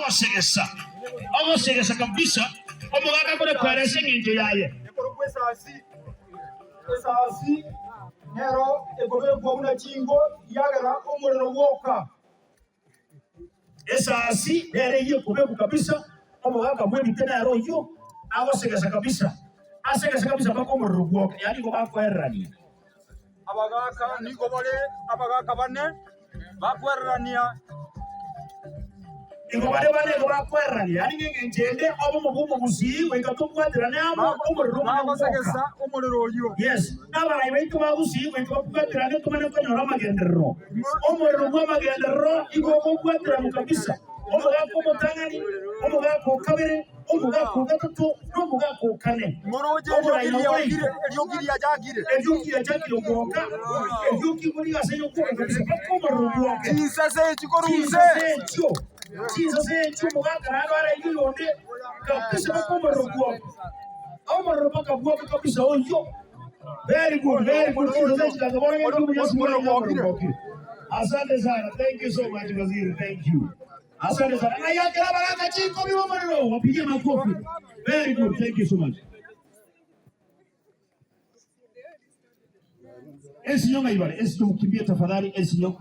Ogosegesa, ogosegesa kabisa, omogaka akore koeresa eng'encho yaye. Ekorokwa esasi, esasi nero ekobekwa buna chinko yagera omorero gwoka. Esasi nere eyio ekobekwa kabisa, omogaka bw'ebite nere oyio agosegesa kabisa, asegese kabisa mpaka omorero gwoka, yaani igo bakoererania. Abagaaka nigo bare abagaaka bane bakwererania. Igo bare bane igo bakwererania, yaani ng'engencho ende obomo bw'omogusii goika tobwaterane amo omorero omanye gwoka. Bagosegesa omorero oyio. Yes, nabarai baito ba Gusii goika babwaterane tomanye konyora amagenderero. Omorero bw'amagenderero igo okobwateranwa kabisa, omogaka omotang'ani, omogaka o kabere, Omogaka o gatato, na omogaka o kane. Moroche Oborai eriogi nabo riaokire, boraito. eriogi riachakire. Eriogi riachakire gwoka, eriogi igo riga ase gokwoka kabisa mpaka omorero gwoke. Chinsase echi korwa inse. Chinsase echio, chinsase echio omogaka naende araige oyonde kabisa mpaka omorero gwoke. Omorero mpaka gwoke kabisa oyio. Very good, very good. Chinsase echi tata bono gento omuya ase omorero gwokire. Asante sana. Thank you so much Waziri. Thank you. Asante sana. Ng'ai akera abagaka chinkobi b'omorero. Wapigie makofi. Very good. Thank you so much. Esinyo ng'ai bare? Esinyo mkimbie tafadhali esinyo.